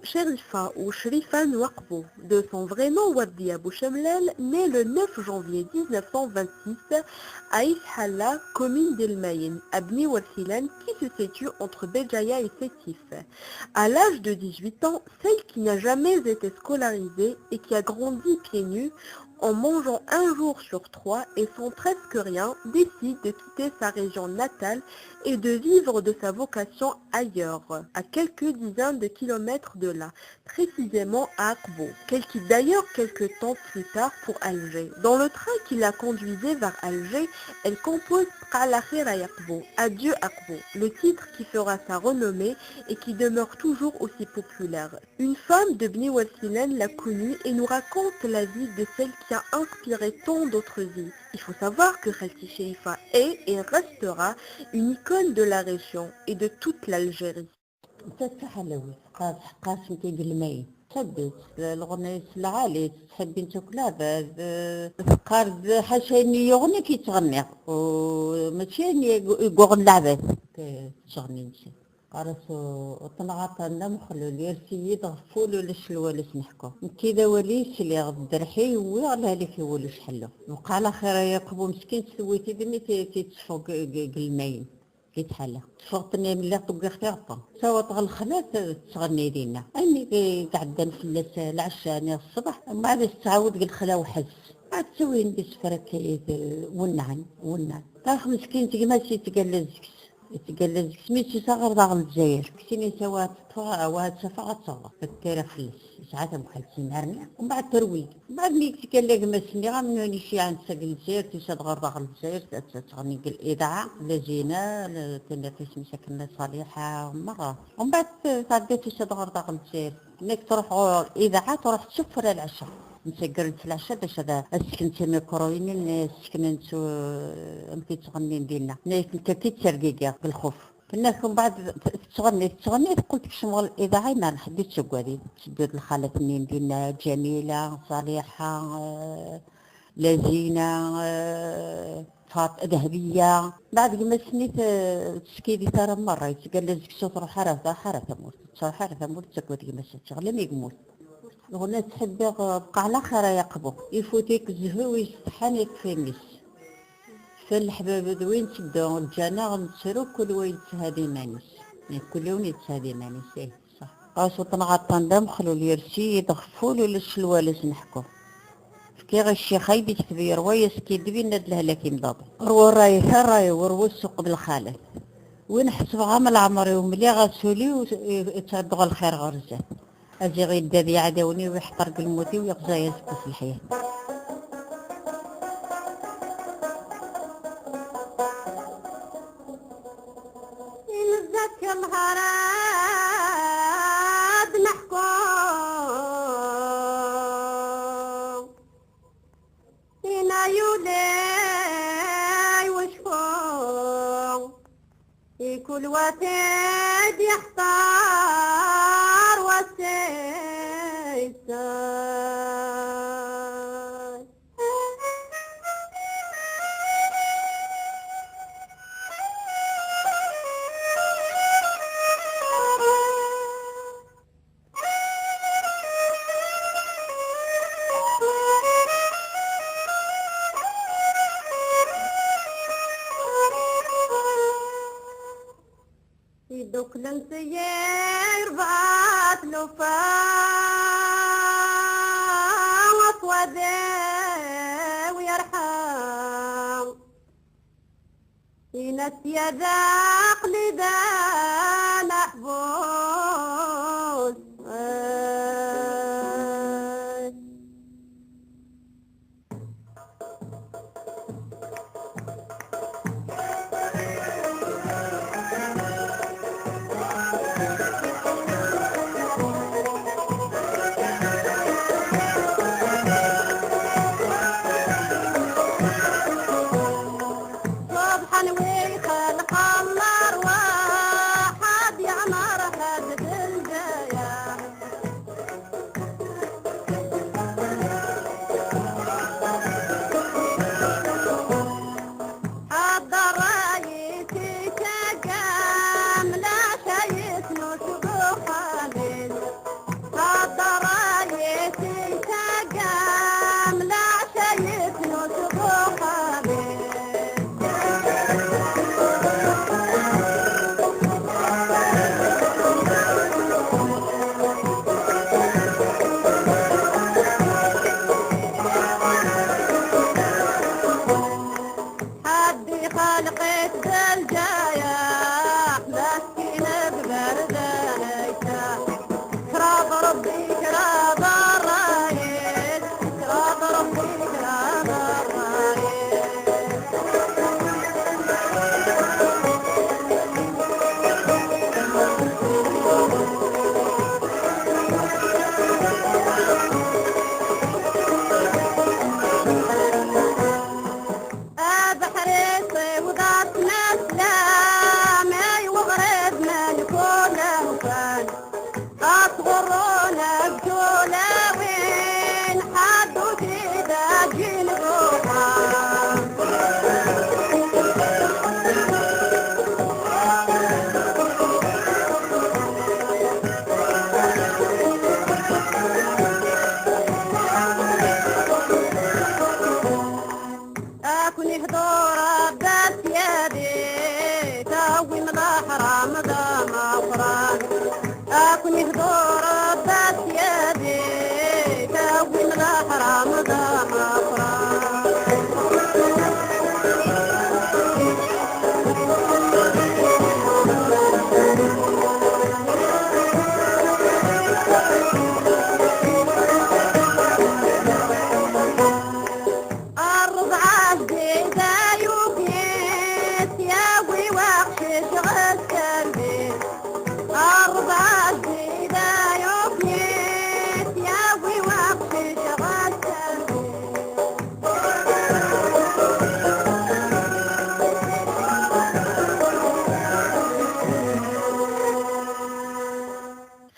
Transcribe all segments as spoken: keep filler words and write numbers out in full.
Chérifa ou Chérifa Nouakbou, de son vrai nom Wardia Bouchemlel, naît le neuf janvier dix-neuf cent vingt-six à Ishala, commune d'Elmayen, à Bni Wersilen, qui se situe entre Béjaïa et Sétif. À l'âge de dix-huit ans, celle qui n'a jamais été scolarisée et qui a grandi pieds nus, en mangeant un jour sur trois et sans presque rien, décide de quitter sa région natale et de vivre de sa vocation ailleurs, à quelques dizaines de kilomètres de là, précisément à Aqbou, qu'elle quitte d'ailleurs quelque temps plus tard pour Alger. Dans le train qui la conduisait vers Alger, elle compose Bqa ɛla xir a Yaqbou, Adieu Aqbou, le titre qui fera sa renommée et qui demeure toujours aussi populaire. Une femme de Bni Wersilen l'a connue et nous raconte la vie de celle qui a inspiré tant d'autres vies. Il faut savoir que Khalti Chérifa est et restera une icône de la région et de toute l'Algérie. Nettat d taḥlawit, teqqar tḥeqqasen tigelmayin. Tḥebbes, leɣna-s lɛali, tettḥebbint akk leɛbad, eh, teqqar-d ḥaca ayen i yuɣen i k-yettɣenniɣ, u mačči ayen i yuɣen leɛbad. Tettɣenni-nsent. Qqar-as u-, uṭneɣ aṭṭan d amexlul, yers-iyi-d ɣef wul ulac lwali s-neḥku. Nekki d awal i sliɣ, d dderḥ i wwiɣ, lehlak i wul ulac ḥellu. Bqa ɛla xir a Yaqbu meskin s tewwit-id imi t-, t-, yetteffeɣ g-, g-, g-, lmayen. Di tḥala. Tteffɣeɣ-ten-in, lliɣ wwiɣ tiɣeṭṭen. Ssawaḍeɣ lexlat, tettɣenni dinna. Ayen i d-, i d-ɛeddan fell-as lɛecca-nni ṣṣbeḥ, mbeɛd ad tettɛawed deg lexla weḥd-s. Ad ttawin-d isefra akka i t-, wennɛen, wennɛen. Ax meskint gma-s yettgalla deg-s. Yettgalla deg-s, mi tt-isaɣer daɣen Lezzayer. Ksin-as awa ad teṭṭef, awa ad tafeɣ ad taweḍ. Ad tara fell-as. Yesɛa tamekḥelt s imar-nni. Mbeɛd terwi. Mbeɛd mi yettgalla gma-s-nni, am win iciɛen seg Lezzayer, tusa-d ɣer daɣen Lezzayer, ad, ad tɣenni deg lidaɛa, la Zina, la, tenniḍ isem-is akken, la Ṣaliḥa, merra. Mbeɛd tɛedda tusa-d ɣer daɣen Lezzayer. Nekk truḥ ɣur idaɛa, truḥ tessuffer lɛecca. Nseggren-tt lɛecca bac ad, ad seknen timikruyin-nni, seknen-tt, uh, amek i ttɣennin dinna. Nekk, nekk akka i ttergigiɣ deg lxuf. Tenna-k mbeɛd tettɣenni, tettɣenni, teqqel tekcem ɣer idaɛa, ma ḥedd ur tettagad. Teddu-d lxalat-nni n dinna, Ǧamila, Ṣaliḥa, eh, Lazina, eh, Fat-, Dehbiya. Mbeɛd gma-s-nni t-, ur teskidit ara merra, yettgalla deg-s ur truḥ ara, truḥ ara tamurt. Ur truḥ ara tamurt, tettagad gma-s ad teɣli mi yemmut. Lɣella ttḥibbiɣ, eh, bqa ɛla xir a Yaqbu. Ifut-ik zzhu, isetḥan ikf imi-s. Kfan leḥbab d win tteddu, lǧaneɣ nettru kul wa yetthad iman-is. Kul yiwen yetthad iman-is, ih, ṣṣeḥ. Ɣas uṭneɣ aṭṭan d amexlul, yers-iyi-d ɣef wul ulac lwali s-neḥku. Fkiɣ i ccix ay d-ikteb yerwa, yeskiddeb, yenna-d lehlak imḍabu. Ɣer wurrayet a rray-iw, ɣer wussu qbel xalat. Win ḥesbeɣ am leɛmer-iw, mliɣ-as ul-iw, yettɛeddu ɣer lxir ɣer zdat. Aziɣ yedda d yeɛdawen-iw, iḥeṭṭer deg lmut-iw, yeɣza-yas deg leḥyat. Inzak lhara d-neḥku, ina yulay wacku. I kul wa t-id-yextar wass-is. Iduklen s yirbat lufa, aswad-iw yerḥa. Ina-s ya d aqli d ameḥbus. Subḥan wi xelqen lerwaḥ, ad yeɛmer ḥedd.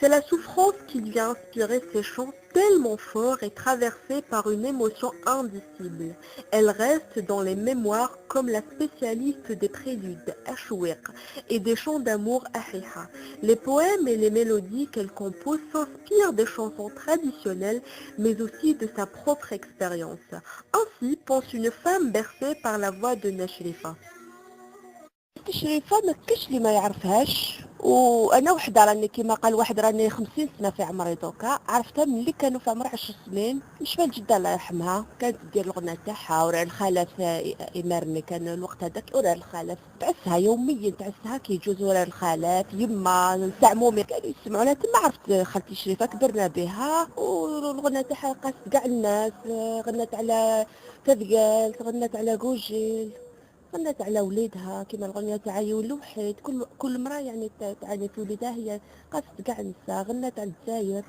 C'est la souffrance qui lui a inspiré ces chants tellement forts et traversés par une émotion indicible. Elle reste dans les mémoires comme la spécialiste des préludes, Ashouiq, et des chants d'amour, Ahiha. Les poèmes et les mélodies qu'elle compose s'inspirent des chansons traditionnelles, mais aussi de sa propre expérience. Ainsi pense une femme bercée par la voix de Nna Crifa. Crifa ما كاش اللي ما يعرفهاش، وانا وحده راني كيما قال واحد، راني خمسين سنه في عمري دوكا، عرفتها ملي كانوا في عمري عشر سنين. نشفى الجده الله يرحمها كانت دير الغنى تاعها وراه الخلف، ايمارني كان الوقت هذاك وراه الخلف. تعسها يوميا، تعسها كي يجوز وراه الخلف، يما نسعمومي كانوا يسمعونا تما. عرفت خالتي شريفه، كبرنا بها، والغنى تاعها قاست كاع الناس. غنات على تذقال، غنات على قوجيل، غنات على وليدها كيما الغنية تاع يولو وحيد. كل كل مرا يعني ت- تعاني في وليدها، هي قاست كاع النساء. غنات على الجزائر،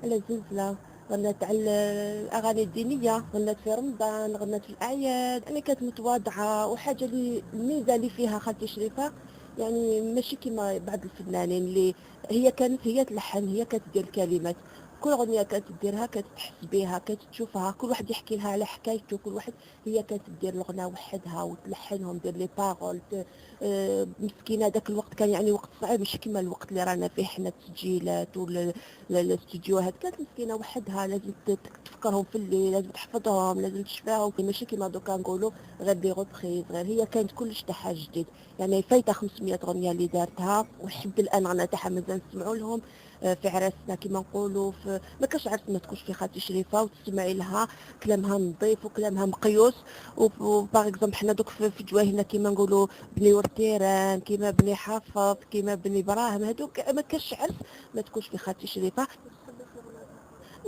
على الزلزلة، غنات على الأغاني الدينية، غنات في رمضان، غنات في الأعياد. يعني كانت متواضعة، وحاجة اللي الميزة اللي فيها خالتي شريفة، يعني ماشي كيما بعض الفنانين اللي هي كانت هي تلحن، هي كتدير الكلمات. كل غنية كتديرها كتحس بها، كتشوفها، كل واحد يحكي لها على حكايته، كل واحد هي كانت دير الغنى وحدها وتلحنهم، دير لي بارول، ت- آه، مسكينة. داك الوقت كان يعني وقت صعيب، ماشي كيما الوقت اللي رانا فيه حنا، التسجيلات ولا لا، لا، الاستوديوهات. كانت مسكينة وحدها، لازم ت- ت- تفكرهم في الليل، لازم تحفظهم، لازم تشفاهم. ماشي كيما دوكا نقولوا غير دي غوبريز، غير هي كانت كلش تاعها جديد. يعني فايتة خمسمية غنية اللي دارتها، ولحد الآن رانا تاعها مازال نسمعوا لهم. آه، في عراسنا كيما نقولوا، في ما كاش عرس ما تكونش في خالتي شريفة وتسمعي لها كلامها نظيف وكلامها مقيوس. و باغ اكزومبل حنا دوك في، في جواهنا كيما نقولوا بني ورتيران، كيما بني حافظ، كيما بني براهم، هذوك ما كاش عرس ما تكونش في خالتي شريفة.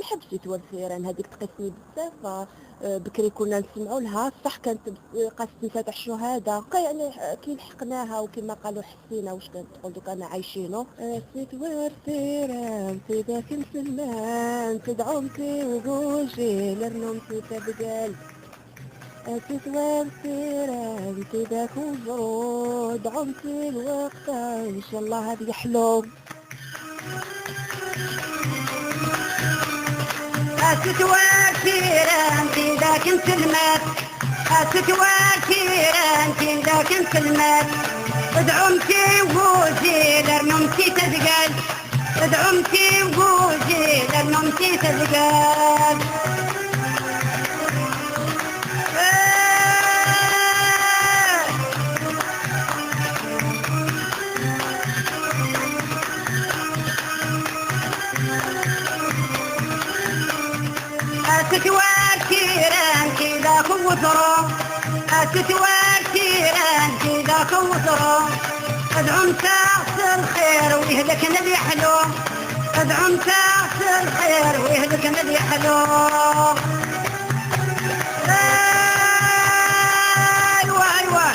نحب سيت ورتيران، هذيك تقيسني بزاف. آه، بكري كنا نسمعوا لها، صح كانت بس-، قاست نساء تاع الشهداء، بقى يعني، آه، كي لحقناها وكيما قالوا حسينا واش كانت تقول دوك انا عايشينو. آه، سيت ورتيران، سيدك مسلمان، سيد عمتي وبوجي، لرنو مسيت بدال. آه، سيت ورتيران، سيدك وجرود، عمتي الوقت، ان شاء الله هذه حلو. أتتواتيران تيداك مسلمات، أتتواتيران تيداك مسلمات. ادعو متي وجوزي لرنو متي تزقال، ادعو متي وجوزي لرنو متي تزقال. أتتواتيران كي ذاك وزرو، أتتواتيران كي ذاك وزرو. ادعو مساس الخير ويهلكنا اللي حلو، ادعو مساس الخير ويهلكنا اللي حلو. ايوا، ايوا.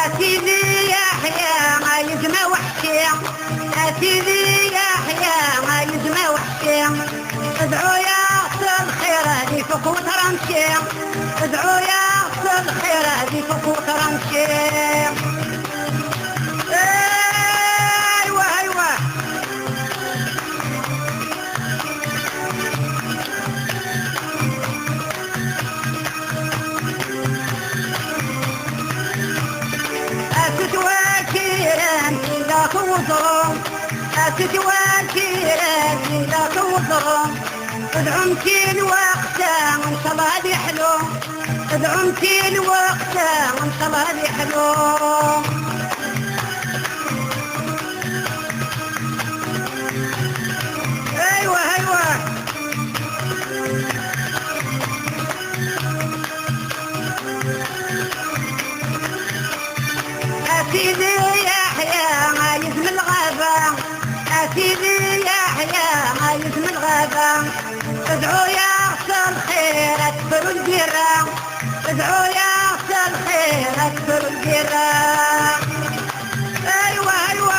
أسيدي يحيى ما يجمع وحشي، أسيدي يحيى ما يجمع وحشي. ادعوا يا أصل الخير هذه فوق وترمشي، ادعوا يا أصل الخير هذه فوق وترمشي. ايوا، ايوا. أتتواتيران كي ذاك وزرو، أتتواتيران كي ذاك وزرو. ادعو متي الوقت، إن شاء الله هذه حلو. ادعو متي الوقت، إن شاء الله هذه حلو. ايوا، ايوا. أسيدي يحيى ما يزم الغابة، أسيدي يحيى ما يزم الغابة. ادعوا يا أصل الخير أكثر البيرة، ادعوا يا أصل الخير أكثر البيرة. ايوا، ايوا.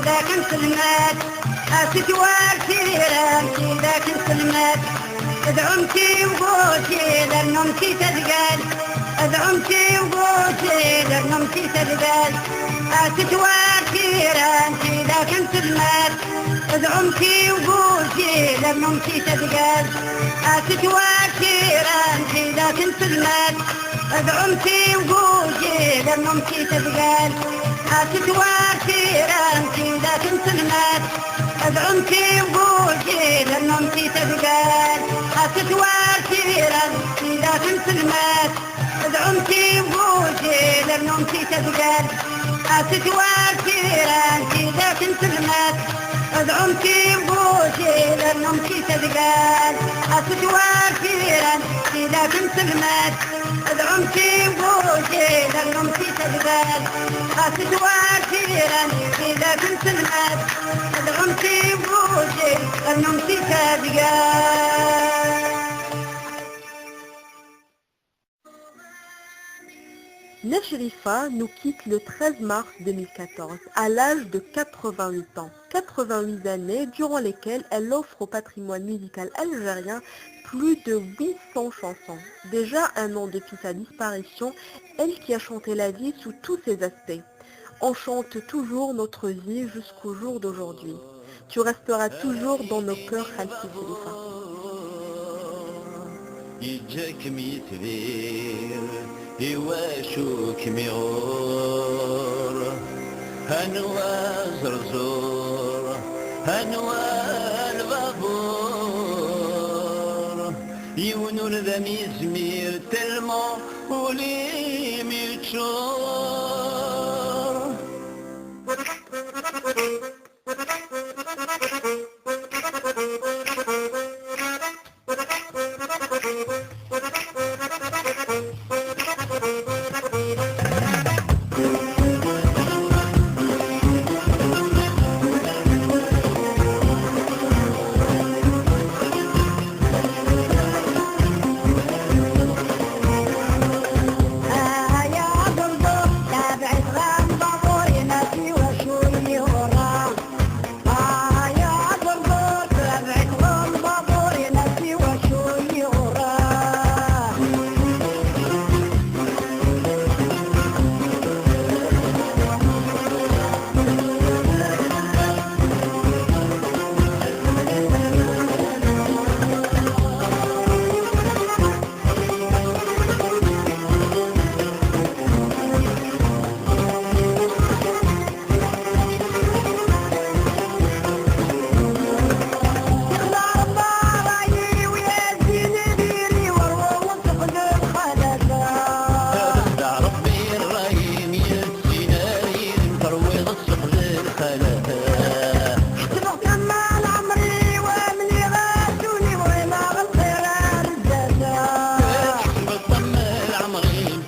Dak n tselmat, a tettwar tiram, dak n tselmat. Dɛumt i ugujil, rnumt i tadgal. Dɛumt i ugujil, rnumt i tadgal. A tettwar tiram, dak n tselmat. Dɛumt i ugujil, rnumt i tadgal. A tettwar tiram, dak n tselmat. Dɛumt i ugujil, rnumt i tadgal. A tettwar tiram, tidak n tselmat. Dɛumt i ugujil, rnumt i tadgal. A tettwar tiram, tidak n tselmat. Dɛumt i ugujil, rnumt i tadgal. A tettwar tiram, tidak n tselmat. Dɛumt i ugujil, rnumt i tadgal. A tettwar tiram, tidak n tselmat. Dɛumt i ugujil, rnumt i tadgal. A tettwar tiram, tidak n tselmat. Dɛumt i ugujil, rnumt i tadgal. Nna Chérifa nous quitte le treize mars deux mille quatorze, à l'âge de quatre-vingt-huit ans. Quatre-vingt-huit années durant lesquelles elle offre au patrimoine musical algérien plus de huit cents chansons. Déjà un an depuis sa disparition, elle qui a chanté la vie sous tous ses aspects. On chante toujours notre vie jusqu'au jour d'aujourd'hui. Tu resteras toujours dans nos cœurs, Khalti Khalifa. Yeǧǧa-kem yitbir, iwacu kem-iɣur? Anwa zerzuṛ, anwa lbabuṛ? Yiwen ur d am-yezmir, tellement ul-im yeččur. Ḥesbeɣ-t am lɛemr-iw, am nniɣ-as ul-iw ɣimeɣ lxir ar zdat. Ḥesbeɣ-t am lɛemr-im,